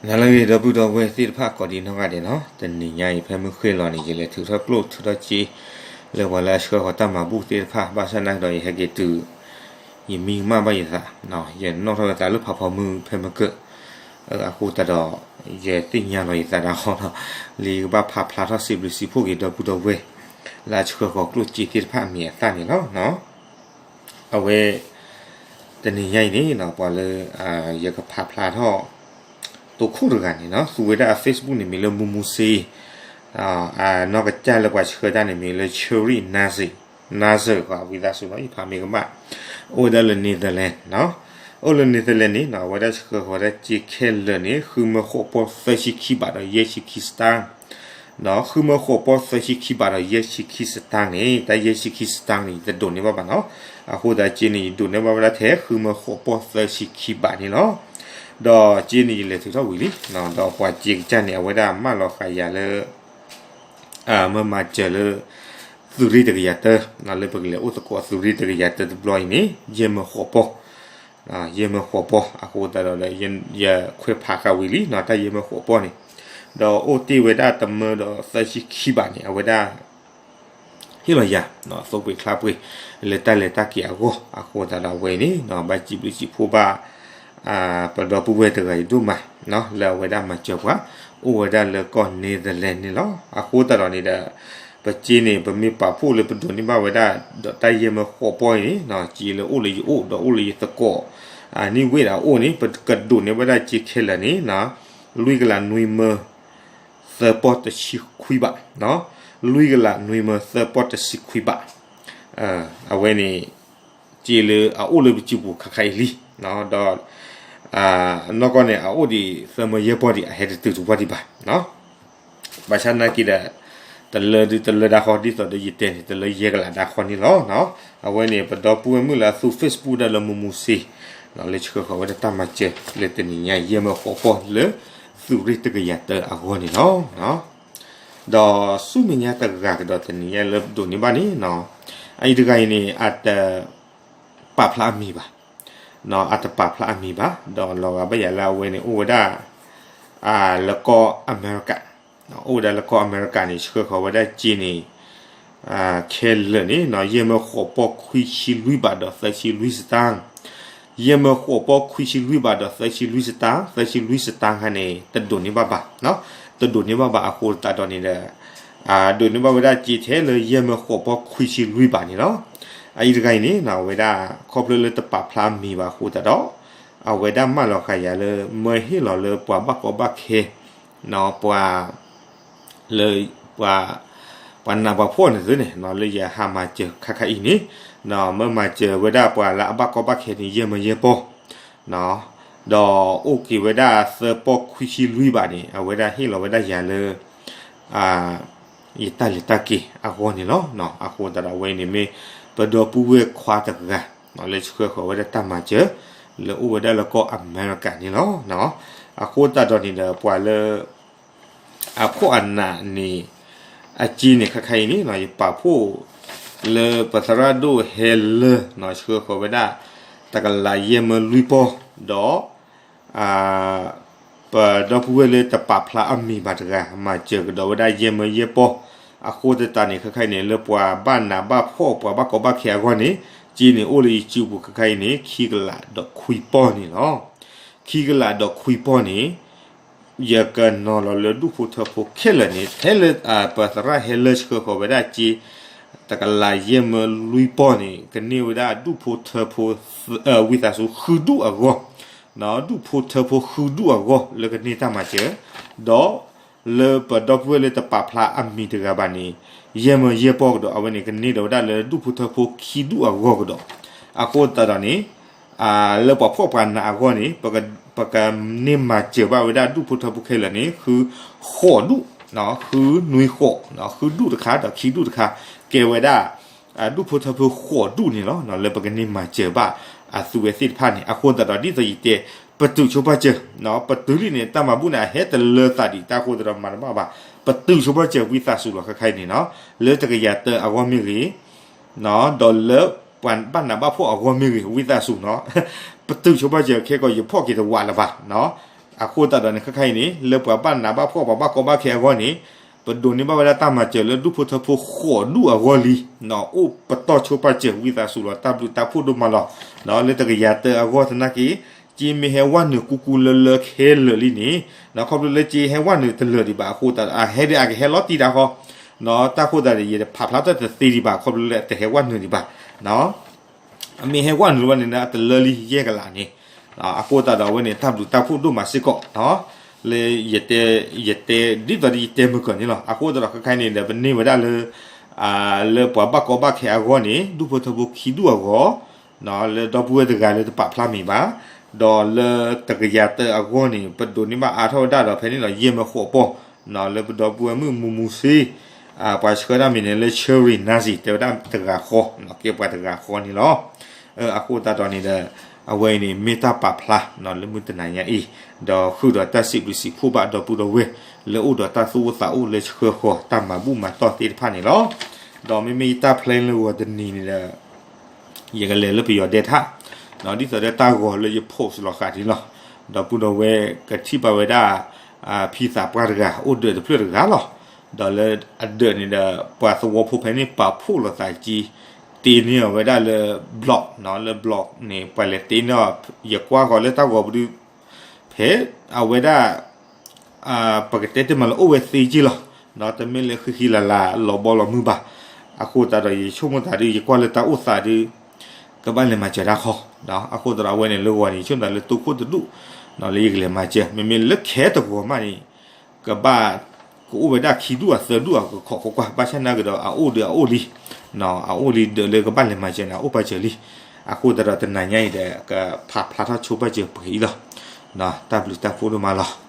နၤလၢအဂ့ၤ ဒီပုၢ်ဒီဝဲၢ်သ့ၣ်တဖၣ် ကိးဒံးနီၢ်ဂၤဒဲးနီၤ, တနံၤညါအံၤ ဖဲမုၢ်ဃ့ၢ်လီၤန့ၣ် ယလဲၤထုးထီၣ်ကျိၣ်ထုးထီၣ်စ့ လၢပှၤလၢအဆှၢဃီၤတၢ်မၤဘူၣ်သ့ၣ်တဖၣ် ဘၣ်ဆၣ်နာ်က့ဒီး ယဟဲက့ၤတုၤ ယမံကမၣ်ဘၣ်ယသး, ယနီၣ်ထီၣ်ယသးလၢဖးဖီမုၢ်ဖဲမုၢ်ကၢၢ်, အဃိသတးဒီး ယသ့ၣ်ညါလီၤယသးဒၣ်ဃီနီၤ, လၢယကဘၣ်ဖးဖျါထီၣ် စံးဘျုးစံးဖှိၣ်က့ၤဒီပုၢ်ဒီဝဲၢ် လၢအဆှၢဃီၤကျိၣ်စ့သ့ၣ်တဖၣ်အမံၤအသၣ်န့ၣ်လီၤ. အဝဲ တနံၤညါအံၤန့ၣ် ပှၤလၢ ယကဖးဖျါထီၣ် တိခိၣ်တဂၤန့ၣ်နီၤ, သူဝဲဒၣ်အ Facebook န့ၣ်မ့ၢ်လၢမူမူစ့, နီၢ်ကစၢ်လၢပှၤဆှၢတၢ်န့ၣ်မ့ၢ်လၢ Cherry Nasir, Nasir ဝံသးစူၤနီၤ ယဖးမ့ၢ်ကမၣ်, အိၣ်ဝဲဒၣ်လၢ Netherlands နီၤ, အိၣ်လၢ Netherlands န့ၣ်နီၤ အဝဲဒၣ်ဆှၢဃီၤဝဲဒၣ်စ့ခဲလၢာ်န့ၣ် ဃုမၢဃိးပီၢ်သၢဆံခံဘးဒီးယဲၢ်ဆံခံစတၢၣ် ဒီးဃုမၢဃိးပီၢ်သၢဆံခံဘးဒီးယဲၢ်ဆံခံစတၢၣ်န့ၣ် တၢ်ယဲၢ်ဆံခံစတၢၣ်န့ၣ် ယတဒိးန့ၢ်ဘၣ်ဘၣ်နီၤ, အဃိသတးစ့န့ၣ် ယဒိးန့ၢ်ဘၣ်ဝဲဒၣ်ထဲ ဃုမၢဃိးပီၢ်သၢဆံခံဘးန့ၣ်လီၤ. ဒီးစ့န့ၣ်ယလဲၤထုးထီၣ်ဝံၤလံ, ဒီးပှၤစ့ကစၢ်န့ၣ် အဝဲဒၣ်မၢလီၤဃာ်ယၤလၢ မၢမၤစၢၤလၢ သုးရ့ၣ်တကယၤတၢ, လၢပကလဲၤအိၣ်သကိးသုးရ့ၣ်တကယၤတၢတဘျီအံၤန့ၣ် ယဲၢ်မၢဃိးပီၢ်, ယဲၢ်မၢဃိးပီၢ် အဃိသတးဒီး ယခွဲးဖးဃာ်ဝံၤလံနီၤ တၢ်ယဲၢ်မၢဃိးပီၢ်န့ၣ်, ဒီးအိၣ်တ့ၢ်ဝဲဒၣ်တမၢဒီးသၢဆံခံဘးန့ၣ် အဝဲဒၣ် ဟ့ၣ်လီၤယၤ သိပှ့ၤချါပှ့ၤ လၢတၢ်လဲၤတၢ်က့ၤအဂီၢ်, အဃိသတးဒီးအဝဲန့ၣ် ဘၣ်စံးဘျုးစံးဖှိၣ်ဘၣ် ပဒီပုၢ်ဝဲၢ်တဂၤအံၤဒိၣ်မး လၢအဝဲဒၣ်မၤစၢၤပှၤ အိၣ်ဝဲဒၣ်လၢကီၢ် Netherlands န့ၣ်လီၤ. အဃိသတးဒီးန့ၣ်ဒီး ပစ့န့ၣ် ပမ့ၢ်ပာ်ဖှိၣ်လၢပဒိးန့ၢ်ဘၣ်ဝဲဒၣ် ဒီးတၢ်ယဲၢ်မၢဃိးပီၢ်အံၤန့ၣ် စ့လၢအိၣ်လၢယအိၣ် ဒီးအိၣ်လၢယသကိး န့ၢ်ဝ့ၢ်ဒီးအအိၣ်န့ၣ် ပကဒိးန့ၢ်ဝဲဒၣ်စ့ခဲလၢာ်န့ၣ် လွံၢ်ကလးနွံမၢ သၢပီၢ်တဆံခွံဘး, လွံၢ်ကလးနွံမၢသၢပီၢ်တဆံခွံဘး, အဝဲန့ၣ် စ့လၢအအိၣ်လၢပစုပူၤခါခါအံၤလံ, ဒီး နီၢ်ကီၢ်န့ၣ် အအိၣ်ဒံးသၢမၢယဲၢ်ပီၢ်ဒံး အဟဲတတုၤတပှၢ်ဒံးဘၣ် ဘၣ်ဆၣ်နာ်က့ဒီး တလၢဒုတလၢဒၣ်ဃီ ဒ်သိးဒီးယတဲန့ၣ် တလၢယဲၢ်ကလးဒၣ်ဃီန့ၣ်လီၤ. အဝဲန့ၣ် ပဒီပုၢ်ဝဲၢ်မုၣ်လၢအသူ Facebook ဒၣ်လၢမူမူစ့ လၢဆှၢဃီၤဝဲဒၣ်တၢ်မၤစၢၤလၢတနံၤညါ ယဲၢ်မၢဃိးပီၢ်လၢ သုးရ့ၣ်တကယၤတၢအဂီၢ်န့ၣ်လီၤ. ဒီးဆူမဲာ်ညါတဂၤကဒီးတနံၤညါလၢဒိးန့ၢ်ဘၣ်န့ၣ် အအံၤတဂၤအံၤန့ၣ် အတ ပာ်ဖျါအမံၤဘၣ်, အတပာ်ဖျါအမံၤဘၣ်, ဒီးလီၤဂာ်ဘၣ်ယၤလၢအဝဲန့ၣ်အိၣ်ဝဲဒၣ် လၢကီၢ်အမဲရကၤ, အိၣ်ဝဲဒၣ်လၢကီၢ်အမဲရကၤန့ၣ် ဆှၢဃီၤဝဲဒၣ်စ့န့ၣ် ခဲလၢာ်န့ၣ် ယဲၢ်မၢဃိးပီၢ်ခွံဆံလွံၢ်ဘးဒီးသၢဆံလွံၢ်စတၢ်, ယဲၢ်မၢဃိးပီၢ်ခွံဆံလွံၢ်ဘးဒီးသၢဆံလွံၢ်စတၢ်, သၢဆံလွံၢ်စတၢ်ခါန့ၣ် တဒိးန့ၢ်ဘၣ်ဘၣ်, တဒိးန့ၢ်ဘၣ်ဘၣ်အဃိသတးဒီးန့ၣ်ဒီး ဒိးန့ၢ်ဘၣ်ဝဲဒၣ်စ့ထဲလၢယဲၢ်မၢဃိးပီၢ်ခွံဆံလွံၢ်ဘးန့ၣ်လီၤ. အအံၤတဂၤအံၤန့ၣ် အဝဲဒၣ်ခီဖျိလၢတပာ်ဖျါအမံၤဘၣ်အဃိသတးဒီး အဝဲဒၣ်မၢလီၤဃာ်ယၤလၢ မၢဟ့ၣ်လီၤလၢပှၤဘၣ်ကီဘၣ်ခဲ ပှၤ လၢ ပှၤ ပှၤနးပှၤဖှီၣ်န့ၣ်သုန့ၣ် လၢယဟးမၤစၢၤခါခါအံၤန့ၣ် မၢမၤစၢၤဝဲဒၣ်ပှၤလၢအဘၣ်ကီဘၣ်ခဲန့ၣ် ယဲၢ်မၢယဲၢ်ပီၢ် ဒီးအိၣ်က့ၤဝဲဒၣ်သၢပီၢ်ခွံဆံလွံၢ်ဘးန့ၣ် အဝဲဒၣ်ဟ့ၣ်လီၤဝဲဒၣ်ယၤလၢ ယတၢ်လဲၤတၢ်က့ၤအဂီၢ်န့ၣ်လီၤ. အဃိသတးဒီးအဝဲန့ၣ်မ့ၢ် ပဒီပုၢ်ဝဲၢ်ခွါတဂၤ လၢဆှၢဃီၤဝဲဒၣ်တၢ်မၤစၢၤ လၢအိၣ်ဝဲဒၣ်လၢကီၢ်အမဲရကၤန့ၣ်လီၤ. အဃိသတးဒီးန့ၣ်ဒီး ပှၤလၢ အခိၣ်အနၢ်န့ၣ် အစ့န့ၣ် ခါခါအံၤန့ၣ် ယပာ်ဖှိၣ်လၢပသရၣ်ဒိၣ်ဟဲလၢ ဆှၢဃီၤဝဲဒၣ် တကလးယဲၢ်မၢလွံၢ်ပီၢ် ဒီး ပဒီပုၢ်ဝဲၢ်လၢတပာ်ဖျါအမံၤဘၣ်တဂၤ မၤစၢၤကဒီးဝဲဒၣ်ယဲၢ်မၢယဲၢ်ပီၢ်, အဃိသတးန့ၣ် ခါခါအံၤန့ၣ် လၢပှၤဘၣ်နးဘၣ်ဖှီၣ် ပှၤဘၣ်ကီဘၣ်ခဲအဂီၢ်န့ၣ် စ့န့ၣ်အိၣ်လၢယစုပူၤ ခါခါအံၤန့ၣ် ခံကလးဒီးခွံပီၢ်န့ၣ်လီၤ. ခံကလးဒီးခွံပီၢ်န့ၣ် ယကနီၤလီၤလၢဒူၣ်ဖိထၢဖိခဲလၢာ်န့ၣ် ထဲလၢပသရၣ်ဟဲလၢဆှၢဃီၤဝဲဒၣ်စ့ တကလးယဲၢ်မၢလွံၢ်ပီၢ်န့ၣ် ကန့ၢ်ဝဲဒၣ်ဒူၣ်ဖိထၢဖိ ဝံသးစူၤဃုဒူၣ်အဂီၢ်, ဒူၣ်ဖိထၢဖိဃုဒူၣ်အဂီၢ် လၢကန့ၢ်တၢ်မၤစၢၤ, ဒီးလၢပဒီပုၢ်ဝဲၢ်လၢတပာ်ဖျါအမံၤတဂၤဘၣ်န့ၣ် ယဲၢ်မၢယဲၢ်ပီၢ်ကဒီး အဝဲန့ၣ်ကန့ၢ်ဒီးဝဲဒၣ်လၢဒူၣ်ဖိထၢဖိခံဒူၣ်အဂီၢ်ကဒီး, အဃိသတးဒီးန့ၣ် လၢပှၤဖှီၣ်ပှၤနးအဂီၢ်န့ၣ် ပကန့ၢ်မၤစၢၤဘၣ်ဝဲဒၣ်ဒူၣ်ဖိထၢဖိခဲလၢာ်န့ၣ် ဃုဃိးဒူၣ်, ဃုနွံဃိး, ဃုဒူၣ်တခါဒီးခံဒူၣ်တခါ, ကဲဝဲဒၣ် ဒူၣ်ဖိထၢဖိဃိးဒူၣ်န့ၣ်လီၤ. လၢပကန့ၢ်မၤစၢၤဘၣ်အသုဝဲသ့ၣ်တဖၣ်န့ၣ် အဃိသတးဒီးဒ်သိးယတဲ ပတုာ်ဆိပာ်စၢၤ, ပတုာ်လံန့ၣ် တၢ်မၤဘူၣ်န့ၣ် အဟဲတလၢသးဒံးတၢ်အဃိသတးဒီးမၤတဘၣ်ဘၣ်, ပတုာ်ဆိပာ်စၢၤဝံသးစူၤလီၤ ခါခါအံၤန့ၣ်နီၤ, လၢတကယၤတၢအဂီၢ်မ့ၢ်ဂ့ၤ ဒီးလၢပှၤဘၣ်နးဘၣ်ဖှီၣ်အဂီၢ်မ့ၢ်ဂ့ၤ ဝံသးစူၤနီၤ, ပတုာ်ဆိပာ်စၢၤခဲကီး ယဖီၣ်က့ၤတဝးလၢၤဘၣ်နီၤ, အဃိသတးဒီးန့ၣ် ခဲခါအံၤန့ၣ် လၢပှၤဘၣ်နးဘၣ်ဖှီၣ် ပှၤဘၣ်ကီဘၣ်ခဲအဂီၢ်န့ၣ် ပဒိးန့ၢ်ဘၣ်ဝဲဒၣ်တၢ်မၤစၢၤလၢဒူၣ်ဖိထၢဖိဃိးဒူၣ်အဂီၢ်လံ, အိၣ်ပတီၢ်ဆိပာ်စၢၤဝံသးစူၤလီၤ တၢ်ဘျုးတၢ်ဖှိၣ်ဒိၣ်မးလီၤ. လၢတကယၤတၢအဂီၢ်သနာ်က့ က့မ့ၢ်ဟဲဝဲနုာ်ကူကူလၢလၢခဲလၢာ်လံန့ၣ် ခီဖျိလၢက့ဟဲဝဲနုာ်တလၢာ်ဒံးဘၣ်အဃိသတးဒီး အဟဲဒီးအကဟဲလီၤတံၢ်တၢ်ဃီ, တၢ်ဃိသတးန့ၣ် ယတဖးဖျါထီၣ်တသ့ဒံးဘၣ် ခီဖျိလၢအတဟဲဝဲနုာ်ဒံးဘၣ် အမ့ၢ်ဟဲဝဲနုာ်ဝဲန့ၣ် အတလၢလံယဲၢ်ကလးန့ၣ်, အဃိသတးဒီးအဝဲန့ၣ် တၢ်ဘျုးတၢ်ဖှိၣ်ဒိၣ်မးစ့ၢ်ကီး, လၢယတဲ ယတဲ ဒ်သိးဒီးယတဲမုၢ်ကီၢ်န့ၣ်လီၤ. အဃိသတးဒီးခဲခါအံၤန့ၣ်ဒီး ပန့ၢ်ဝဲဒၣ်လၢ လၢပှၤဘၣ်ကီဘၣ်ခဲအဂီၢ်န့ၣ် ဒူၣ်ဖိထၢဖိခံဒူၣ်အဂီၢ် လၢဒီပုၢ်ဝဲၢ်တဂၤလၢတပာ်ဖျါမံၤဘၣ်, ဒီးလၢတကယၤတၢအဂီၢ်န့ၣ် ပဒိးန့ၢ်ဘၣ်အါထီၣ်ဝဲဒၣ်ဒီးဖဲန့ၣ်လီၤ ယဲၢ်မၢဃိးပီၢ်, လၢပဒီပုၢ်ဝဲၢ်မုၣ်မူမူစ့ ပှၤဆှၢတၢ်မံၤန့ၣ်လၢ Cherry Nazi တဲဝဲဒၣ်တဂၤဃီ, ကဲပှၤတဂၤဃီန့ၣ်လီၤ. အဃိသတးဒီးန့ၣ်ဒီး အဝဲအံၤန့ၣ် မ့ၢ်တၢ်ပာ်ဖျါ လၢမုၢ်တနၤညါအံၤ, ဒီးဃုာ်ဒီးတၢ်စံးဘျုးစံးဖှိၣ်ဘၣ်ဒီပုၢ်ဒီဝဲၢ် လၢအိၣ်ဒီးတၢ်သူၣ်အိၣ်သးအိၣ်လၢဆှၢဃီၤတၢ်မၤဘူၣ်မၤတီၢ်သ့ၣ်တဖၣ်န့ၣ်လီၤ. ဒီးမ့မ့ၢ်ယတၢ် plan လၢဂီၤတနံၤန့ၣ်ဒီး ယကလဲၤလၢပယီၤဒဲထၣ်, ဒ်သိးဒီးတၢ်ဂီၤလၢယ post လီၤဃာ်န့ၣ်လီၤ. ဒီပုၢ်ဒီဝဲၢ်ကထံၣ်ဘၣ်ဝဲဒၣ် ဖံသးပှၢ်တဂၤ အိၣ်ဒၢးတဖျၢၣ်တဂၤလီၤ. ဒီးလၢအဒၢးန့ၣ်ဒီး ပှၤသဝီဖိဖဲန့ၣ် ပာ်ဖှိၣ်လိာ်သးက့ တ့န့ၢ်အီၤဝဲဒၣ်လၢ block, လၢ block န့ၣ် ပှၤလဲၤတ့န့ၢ်အီၤ, ယကွၢ်ဃီၤလၢတၢ်ဂီၤပူၤဒုး ဖဲအဝဲဒၣ် ပကတဲတ့ၢ်မးလၢအိၣ်ဝဲသ့က့လီၤ. တမ့ၢ်လၢဃံဃံလၤလၤလီၤဘီလီၤမုၢ်ဘၣ်. အဃိသတးဒီးယဆိကမိၣ်သးဒုး ယကွၢ်လၢတၢ်အိၣ်သးဒုး ကဘၣ်လဲၤမၤစၢၤတၢ်ခီ, အဃိသတးဒီးအဝဲန့ၣ်လၢဂီၤန့ၣ် ယဆိကမိၣ်သးလၢတိခိၣ်တဒူၣ် လၢယကလဲၤမၤစၢၤ, မ့မ့ၢ်လၢခဲတဂီၤမးန့ၣ် ကဘၣ် ကအိၣ်ဝဲဒၣ်ခံဒူၣ်အသၢဒူၣ်အကခီၣ်ခိၣ်ကွၢ် ဘၣ်ဆၣ်နာ်က့ဒီးအအိၣ်ဒီးအအိၣ်လံ, အအိၣ်လံဒၢးလၢကဘၣ်လဲၤမၤစၢၤန့ၣ် အအိၣ်ပာ်စၢၤလံ. အဃိသတးဒီးတနၤညါအံၤဒီး ကဖးဖျါထီၣ်ဆိပာ်စၢၤပှဲၤအံၤလီၤ. တၢ်ဘျုးတၢ်ဖှိၣ်ဒိၣ်မးလီၤ.